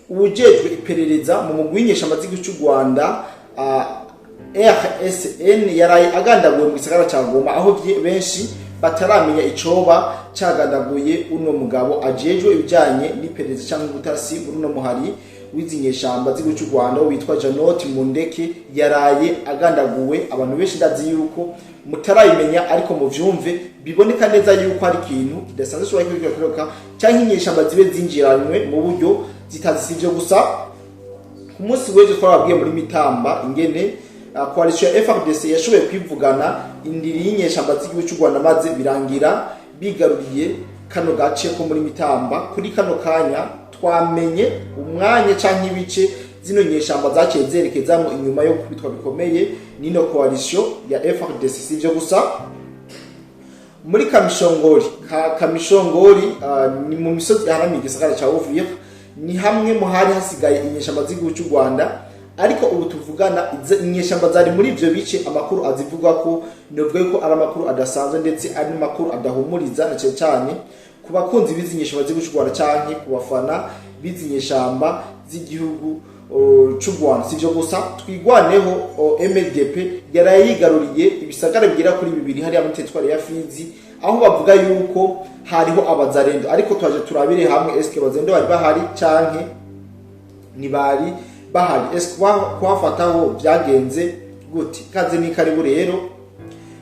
Uwujejwe iperereza mu mugwi w'inyeshamba z'igihugu cy'u Rwanda, RSN, yaraye agandaguwe mu gisagara ca Goma, aho benshi bataramenya icoba cagandaguye uno mugabo ajejwe ibijanye n'iperereza cyangwa ubutasi muri uno muhari w'izi nyeshamba z'igihugu cy'u Rwanda witwa Janot Mundeke. Yaraye agandaguwe. Abantu benshi ndazi yuko mutarabimenya, ariko muvyumve, biboneka neza yuko hari ikintu kidasanzwe gishobora kwikoreka cyangwa inyeshamba zibe zinjiranywe mu buryo zitazi. Sivyo gusa, ku munsi w'ejo twababwiye muri Mitamba ingene coalition ya FARDC yashoboye kwivugana indiri y'inyeshamba z'igihugu cy'u Rwanda, maze birangira bigaruriye kano gace ko muri Mitamba. Kuri kano kanya twamenye umwanya canke ibice zino nyeshamba zaciye zerekezamwo inyuma yo kubitwa bikomeye nino coalition ya FARDC. Sivyo gusa, muri Kamishongori, Kamishongori ni mu misozi ihanamiye igisagara ca Uvira, ni hamwe mu hari hasigaye inyeshamba z'igihugu cy'u Rwanda. Ariko ubu tuvugana, inyeshamba zari muri ivyo bice, amakuru azivuga ko novuga yuko ari amakuru adasanzwe, ndetse ari amakuru adahumuriza, na cyane cyane ku bakunzi b'izi nyeshamba z'igihugu cy'u Rwanda canke ku bafana b'izi nyeshamba z'igihugu c'u Rwanda. Sivyo gusa, Twigwaneho, MLDP, yaraye yigaruriye ibisagara bigera kuri bibiri hariya muri teritwari ya Fizi, aho bavuga yuko hariho abazarendo. Ariko twaje turabire hamwe: eske abazarendo bari bahari canke ntibari bahari? Eske kuhafataho byagenze gute? Kaze ni karibu rero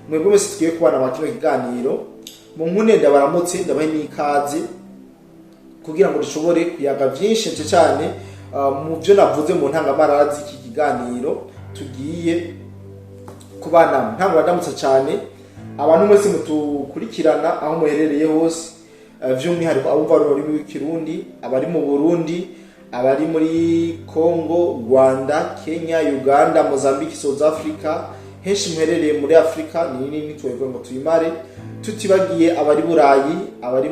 mwebwe mwese tugiye kubana mu kino kiganiro. Mu nkune ndabaramutse, ndabahe n'ikaze kugira ngo dushobore kuyaga vyinshi cyane mu byo navuze mu ntangamarazi iki kiganiro tugiye kubana. Ntabwo ndamutse cyane abantu mwese mutukurikirana aho muherereye hose, vy'umwihariko abumva ururimi rw'Ikirundi, abari mu Burundi, abari muri Congo, Rwanda, Kenya, Uganda, Mozambique, South Africa, henshi muherereye muri Afrika ni nini ntitwovuga ngo tuyimare, tutibagiye abari Burayi, abari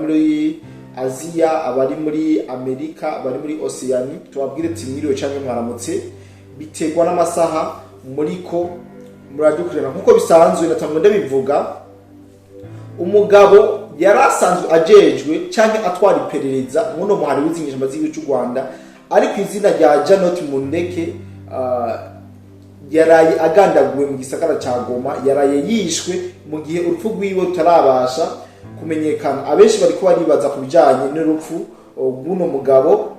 muri Aziya, abari muri Amerika, abari muri Oceani. Tubabwire ati mwiriwe canke mwaramutse, biterwa n'amasaha muriko muradukurikirana. Nkuko bisanzwe natangwa ndabivuga, umugabo yari asanzwe ajejwe canke atwara iperereza muno muhari w'izinyeshamba z'igihugu cy'u Rwanda, ari ku izina rya Janot Mundeke, yaraye agandaguwe mu gisagara ca Goma. Yaraye yishwe mu gihe urupfu rwiwe rutarabasha kumenyekana. Abenshi bariko baribaza ku bijanye n'urupfu rw'uno mugabo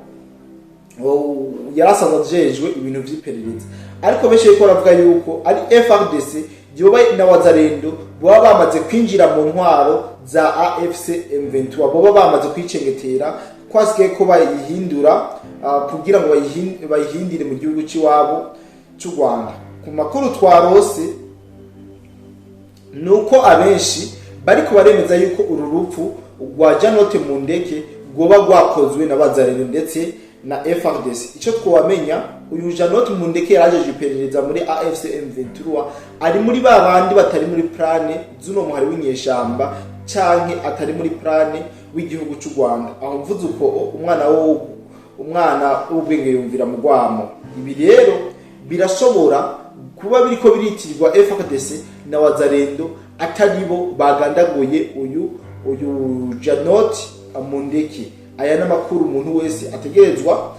yari asanzwe ajejwe ibintu vy'iperereza, ariko benshi bariko baravuga yuko ari FARDC yoba na Wazalendo boba bamaze kwinjira mu ntwaro za AFC M23, boba bamaze kwicengetera, kwasigaye ko bayihindura kugira ngo bayihindire mu gihugu c'iwabo c'u Rwanda. Ku makuru twarose nuko abenshi bariko baremeza yuko uru rupfu rwa Janot Mundeke rwoba rwakozwe na Bazarero ndetse na FARDC. Icyo twabamenya, uyu Janot Mundeke yarajeje iperereza muri AFC M23, ari muri ba bandi batari muri plan z'uno muhari w'inyeshamba canke atari muri plan w'igihugu c'u Rwanda. Aho mvuze uko, umwana w'ubwenge yumvira mu rwamo. Ibi rero birashobora kuba biriko biritirirwa FARDC na Wazalendo atari bo bagandaguye uyu Janot Mundeke. Aya n'amakuru umuntu wese ategerezwa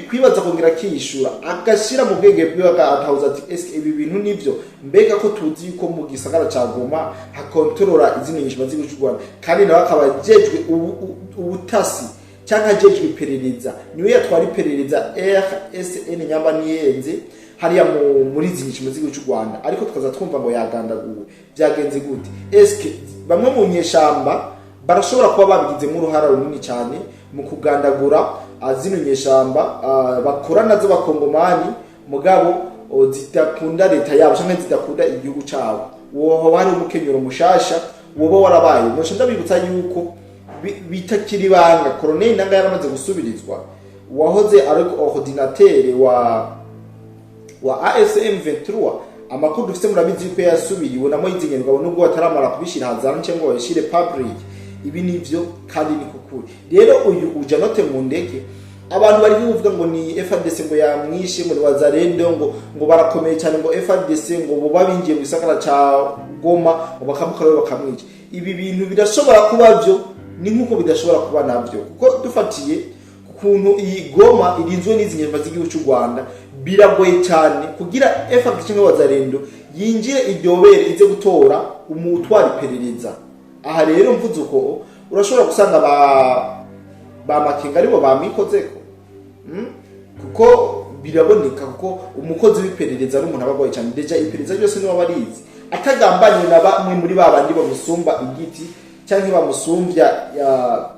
kwibaza, kongera akiyishura, agashyira mu bwenge bwiwe, agatahuza ati: eske ibi bintu nivyo? Mbega ko tuzi yuko mu gisagara ca Goma hakontorora izina nyinshi z'igihugu cy'u Rwanda, kandi nawe akaba ajejwe ubutasi cyangwa ajejwe iperereza, niwe yatwara iperereza RSN nyamba niyenze hariya muri izi nyinshi z'igihugu cy'u Rwanda, ariko tukaza twumva ngo yagandaguwe, byagenze gute? Eske bamwe mu nyeshamba barashobora kuba babigizemo uruhara runini cyane mu kugandagura zino nyeshamba bakorana z'abakongomani, mugabo zidakunda leta yabo cyangwa zidakunda igihugu cyabo? Woba hari umukenyero mushasha woba warabaye. Noca ndabibutsa yuko bitakiri ibanga, Colonel Nanga yaramaze gusubirizwa, wahoze ari coordinateur wa AFC M23. Amakuru dufite, murabizi yuko yasubiriwe na Moise Nyarugabo, nubwo bataramara kubishira hazana cyangwa ngo babishire public. Ibi nivyo kandi ni kukuri. Rero uyu Janot Mundeke, abantu bari kuvuga ngo ni FARDC ngo yamwishe, ngo ni Wazalendo, ngo barakomeye cyane, ngo FARDC ngo boba binjiye mu gisagara ca Goma, ngo bakamukora, bakamwica. Ibi bintu birashobora kuba byo, ni nkuko bidashobora kuba navyo, kuko dufatiye Ukuntu iyi Goma irinzwe n'izi nyeshyamba z'igihugu cy'u Rwanda, biragoye cyane kugira FARDC cyangwa Wazalendo yinjire iryobere ize gutora umutwara iperereza. Aha rero mvuze uko, urashobora gusanga ba Makenga aribo bamikozeko. Kuko biraboneka, kuko umukozi w'iperereza ari umuntu aba agoye cyane. Déjà iperereza ryose niwe aba arizi, atagambanye na bamwe muri ba bandi bamusumba igiti cyangwa bamusumbya ya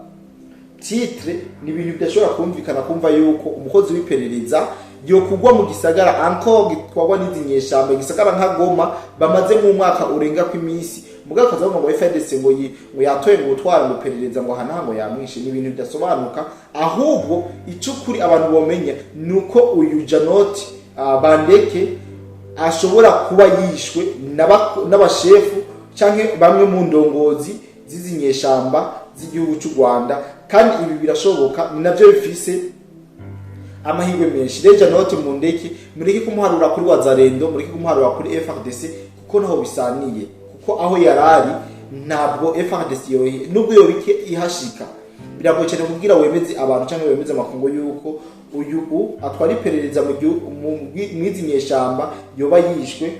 titre. Ni ibintu bidashobora kumvikana kumva yuko umukozi w'iperereza yo kugwa mu gisagara encore gitwarwa n'izi nyeshamba, igisagara nka Goma bamaze mu mwaka urenga kw'iminsi, mugabo akaza ngo FARDC ngo yatoye ngo utwara ngo perereza ngo hanaha ngo yamwishe. Ni ibintu bidasobanuka. Ahubwo icyo kuri abantu bomenya ni uko uyu Janot Bandeke ashobora kuba yishwe n'abashefu canke bamwe mu ndongozi z'izi nyeshamba z'igihugu cy'u Rwanda, kandi ibi birashoboka, ni navyo bifise amahirwe menshi. Rero Janot Mundeke mureke kumuharura kuri Wazalendo, mureke kumuharura kuri FARDC, kuko naho bisaniye, kuko aho yarari ntabwo FARDC yohe nubwo yobike ihashika. Biragoye cyane kubwira wemeze abantu cyangwa wemeze amakungu yuko uyu atwara iperereza mu gihugu mwizi nyeshamba yoba yishwe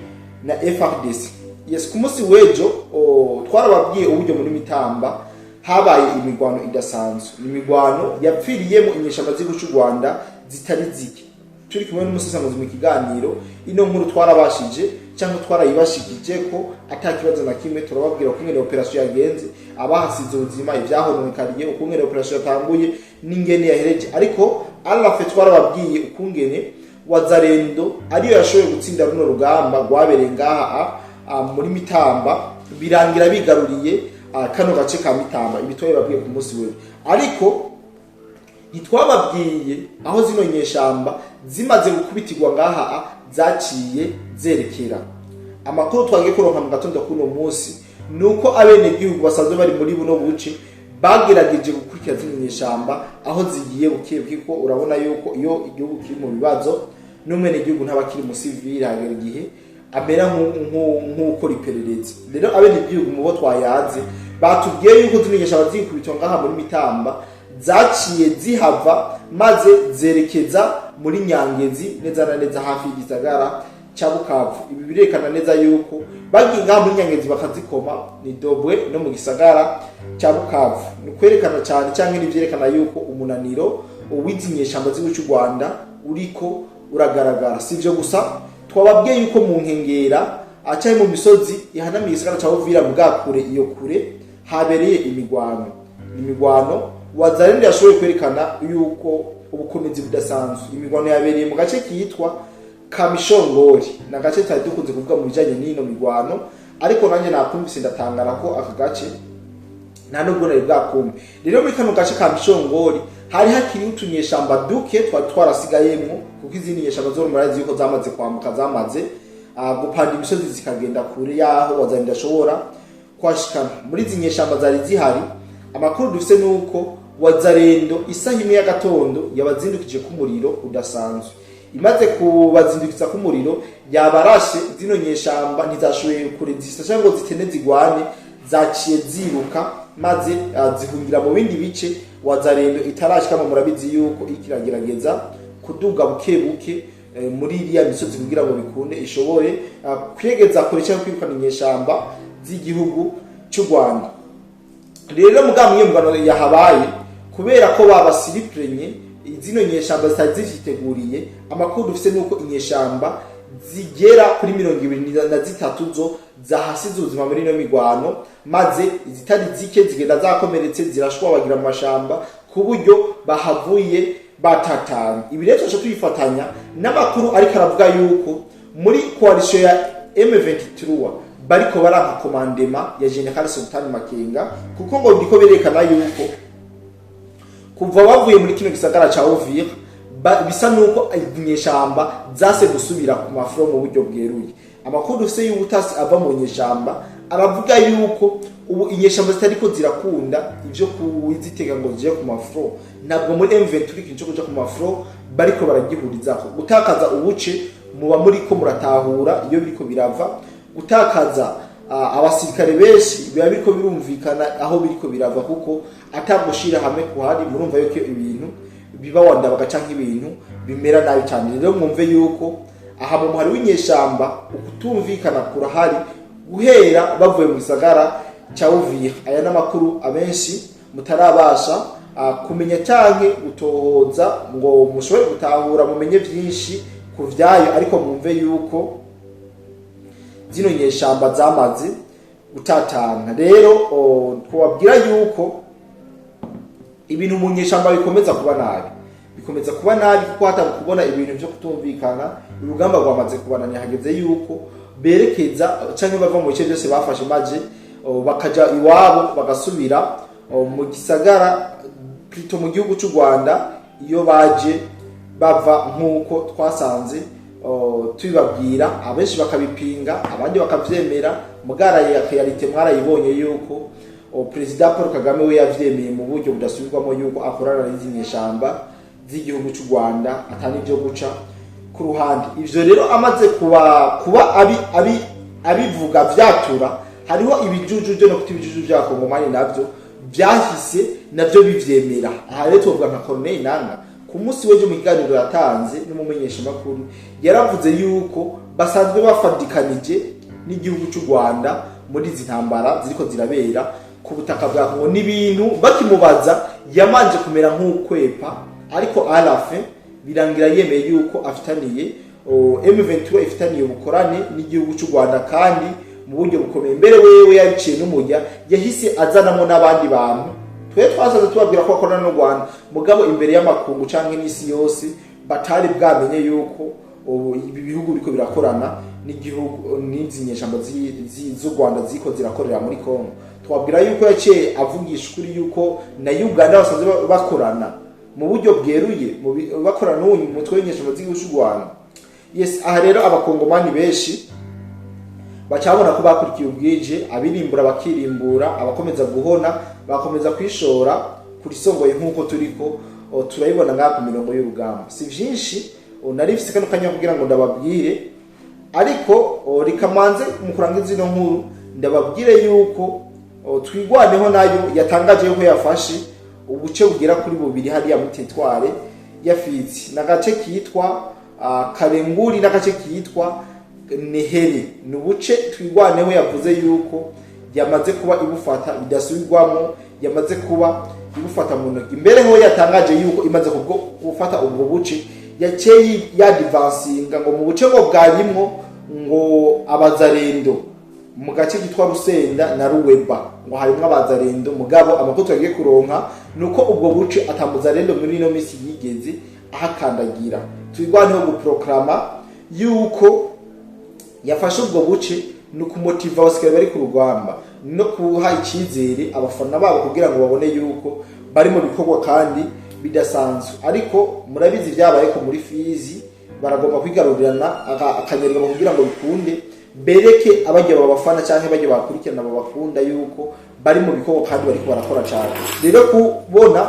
na FARDC. Yes, ku munsi w'ejo twarababwiye uburyo muri Mitamba habaye imigwano idasanzwe, imigwano yapfiriyemo inyeshamba z'igihugu cy'u Rwanda zitari zike. Turi kumwe n'umusesanguzi mu kiganiro, ino nkuru twarabashije cyangwa twarayibashikije ko ata kibazo na kimwe. Turababwira uko ingene operation yagenze, abahasize ubuzima, ivyahononekariye, uko ingene operation yatanguye n'ingene yahereje. Ariko alafe twarababwiye ukungene Wazalendo ariyo yashoboye gutsinda runo rugamba rwabereye ngaha muri Mitamba, birangira bigaruriye kano gace ka Mitamba. Ibi twabibabwiye ku munsi w'ejo, ariko ntitwababwiye aho zino nyeshamba zimaze gukubitirwa ngaha zaciye zerekera. Amakuru twagiye kuronka mu gatondo k'uno munsi ni uko abenegihugu basanzwe bari muri buno buce bagerageje gukurikira zino nyeshamba aho zigiye buke buke, kuko urabona yuko iyo igihugu kiri mu bibazo n'umwenegihugu ntaba akiri musivili, hagera igihe amera nk'ukora iperereza. Rero abenegihugu mu bo twayaze batubwiye yuko zino nyeshamba zikubitwa ngaha muri Mitamba zaciye zihava maze zerekeza muri Nyangezi, neza na neza hafi y'igisagara cya Bukavu. Ibi birerekana neza yuko bagiye ngaha muri Nyangezi bakazikoma ni dobwe no mu gisagara cya Bukavu. Ni ukwerekana cyane cyangwa ni ibyerekana yuko umunaniro w'izi nyeshamba z'igihugu cy'u Rwanda uriko uragaragara. Si ibyo gusa, twababwiye yuko mu nkengera cyangwa mu misozi ihanamiye igisagara cya Uvira bwa kure, iyo kure habereye imigwano. Imigwano Wazalendo yashoboye kwerekana yuko ubukomezi budasanzwe. Imigwano yabereye mu gace kitwa Kamishongori, ni agace tutari dukunze kuvuga mu bijyanye n'ino migwano, ariko nanjye nakumvise ndatangara ko aka gace nta nubwo nari bwakumve. Rero muri kano gace ka Mishongori hari hakiri utunyeshamba duke twari twarasigayemwo, kuko izindi nyeshamba zo murazi yuko zamaze kwambuka, zamaze gupanda imisozi zikagenda kure yaho Wazalendo ashobora kwashikana. Muri izi nyeshamba zari zihari, amakuru dufise nuko Wazalendo isaha imwe y'agatondo yabazindukije k'umuriro udasanzwe. Imaze kubazindukiza k'umuriro yabarashe, zino nyeshamba ntizashoboye kurezista cyangwa ngo zitene zigwane, zaciye ziruka maze zihungira mu bindi bice Wazalendo itarashikamo. Murabizi yuko iriko iragerageza kuduga buke buke muri iriya misozi kugira ngo bikunde ishobore kwegeza kure cyangwa kwirukana inyeshamba z'igihugu cy'u Rwanda. Rero mugabo iyo mugano yahabaye kubera ko babasiripurenye, zino nyeshamba zitari ziviteguriye. Amakuru dufise nuko inyeshamba zigera kuri 23 zo zahasize ubuzima muri ino migwano, maze izitari zike zigenda zakomeretse, zirashwabagira mu mashamba ku buryo bahavuye batatanye. Ibi rero tuca tubifatanya n'amakuru ariko aravuga yuko muri coalition ya M23 bariko baranka commandement ya General Sultan Makenga, kuko ngo biriko berekana yuko kuva bavuye muri kino gisagara ca Uvira bisa nuko inyeshamba zase gusubira ku mafro mu buryo bweruye. Amakuru dufise y'ubutasi ava mu nyeshamba aravuga yuko ubu inyeshamba zitariko zirakunda ivyo kuzitega ngo zije ku mafro. Ntabwo muri M23 ikintu cyo kuja ku mafro bariko baragihurizako. Gutakaza ubuce muba muriko muratahura iyo biriko birava, gutakaza abasirikare benshi biba biriko birumvikana aho biriko birava, kuko atagushira hamwe kuhari murumva yuko ibintu biba wandabaga canke ibintu bimera nabi cyane. Rero mwumve yuko aha mu muhari w'inyeshamba ukutumvikana kurahari guhera bavuye mu gisagara cya Uvira. Aya n'amakuru abenshi mutarabasha kumenya canke gutohoza ngo mushobore gutahura, mumenye byinshi ku vyayo, ariko mwumve yuko zino nyeshamba zamaze gutatana. Rero twababwira yuko ibintu mu nyeshamba bikomeza kuba nabi, bikomeza kuba nabi, kuko hatari kubona ibintu byo kutumvikana. Urugamba rwamaze kubananya, hageze yuko berekeza canke bava mu bice byose bafashe, maje bakaja iwabo, bagasubira mu gisagara, plutôt mu gihugu cy'u Rwanda iyo baje bava, nk'uko twasanze tubibabwira, abenshi bakabipinga, abandi bakavyemera. Mugaraye réalité mwarayibonye yuko Perezida Paul Kagame we yavyemeye mu buryo budasubirwamo yuko akorana n'izi nyeshamba z'igihugu cy'u Rwanda, atani byo guca ku ruhande. Ivyo rero amaze kuba abi, abi, abivuga vyatura, hariho ibijuju byo no kuta ibijuju vya Kongomani navyo vyahise navyo bivyemera. Aha rero tuvuga nka Corneille Nanga, ku munsi w'ejo mu kiganiro yatanze n'umumenyeshamakuru, yaravuze yuko basanzwe bafadikanije n'igihugu cy'u Rwanda muri izi ntambara ziriko zirabera ku butaka bwa Kongo. N'ibintu bakimubaza yamanje kumera nk'ukwepa, ariko à la fin birangira yemeye yuko afitaniye M23 ifitaniye ubukorane n'igihugu cy'u Rwanda, kandi mu buryo bukomeye. Mbere wewe yabiciye n'umujya, yahise azanamo n'abandi bantu. Twe twasaze tubabwira ko bakorana n'u Rwanda, mugabo imbere y'amakungu canke n'isi yose batari bwamenye yuko ubu ibi bihugu biriko birakorana n'igihugu n'izi nyeshamba z'u Rwanda ziko zirakorera muri Kongo. Twabwira yuko yaciye avugisha ukuri yuko na Uganda basanzwe bakorana mu buryo bweruye, bakorana n'uwo mutwe w'inyeshamba z'igihugu cy'u Rwanda. Yes, aha rero Abakongomani benshi bacabona ko bakurikiye ubwije, abirimbura bakirimbura, abakomeza guhona bakomeza kwishora kuri songoye, nk'uko turiko turayibona ngaha ku mirongo y'urugamba. Si vyinshi nari mfise kano kanya kugira ngo ndababwire, ariko rikamanze mu kurangiza ino nkuru ndababwire yuko Twigwaneho nayo yatangaje yuko yafashe ubuce bugera kuri bubiri hariya muri territoire ya Fizi, n'agace kitwa Karenguri n'agace kitwa Nehere. Ni ubuce Twigwaneho yavuze yuko yamaze kuba ibufata bidasubirwamo, yamaze kuba ibufata mu ntoki. Mbere ho yatangaje yuko imaze kubwo gufata ubwo buce, yaciye yadivansinga ngo mu buce ngo bwarimwo ngo Abazarendo mu gace kitwa Rusenda na Ruweba, ngo harimwo Abazarendo. Mugabo amakuru twagiye kuronka nuko ubwo buce atamuzarendo muri ino misi yigeze ahakandagira. Twigwaneho guproklama yuko yafashe ubwo buce ni ukumotiva abasigaye bari ku rugamba no kuha icyizere abafana babo kugira ngo babone yuko bari mu bikorwa kandi bidasanzwe. Ariko murabizi byabaye ko muri Fizi baragomba kwigarurirana akanyarigabo kugira ngo bikunde bereke abajya babafana cyangwa bajya bakurikirana babakunda yuko bari mu bikorwa kandi bariko barakora cyane. Rero kubona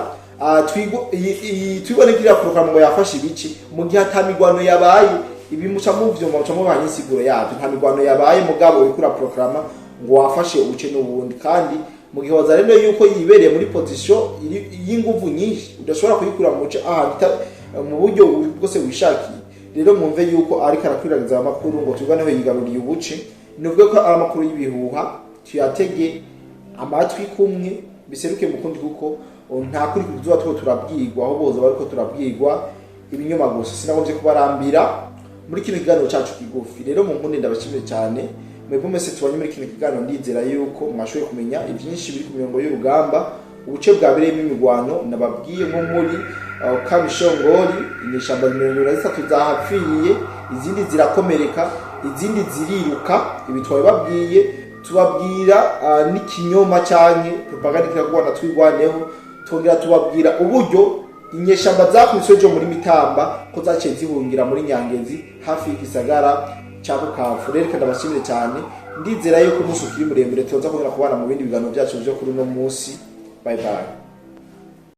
twibone kiriya porogaramu ngo yafashe ibice mu gihe ata migwano yabaye, ibi muca muvyumva, muca mubaha insiguro yavyo. Nta migwano yabaye, mugabo uriko uraprograma ngo wafashe ubuce n'ubundi, kandi mu gihe Wazalendo yuko yibereye muri position y'inguvu nyinshi, udashobora kuyikura mu muce ahantu mu buryo bwose wishakiye. Rero mwumve yuko ariko arakwiragiza amakuru ngo Twigwaneho yigaruriye ubuce, nuvuge ko ari amakuru y'ibihuha, tuyatege amatwi kumwe biseruke mu kundi, kuko nta kuri kuzuba two turabwirwa, aho boza bariko turabwirwa ibinyoma gusa. Sinagombye kubarambira muri kino kiganiro cacu kigufi. Rero mu nkundi ndabashimiye cyane mwebwe mwese tubanye muri kino kiganiro. Ndizera yuko mwashoboye kumenya ivyinshi biri ku mirongo y'urugamba, ubuce bwabereyemo imigwano nababwiye nko muri Kamishongori, inyeshamba 23 zahapfiriye, izindi zirakomereka, izindi ziriruka. Ibi twabibabwiye, tubabwira n'ikinyoma canke propaganda kiragwana Twigwaneho. Tongera tubabwira uburyo inyeshamba zakubiswe ejo muri Mitamba ko zaciye zihungira muri Nyangezi hafi y'igisagara ca Bukavu. Rero reka ndabashimire cyane, ndizera yuko umunsi ukiri muremure tuza kongera kubana mu bindi biganiro byacu byo kuri uno munsi. Bye bye.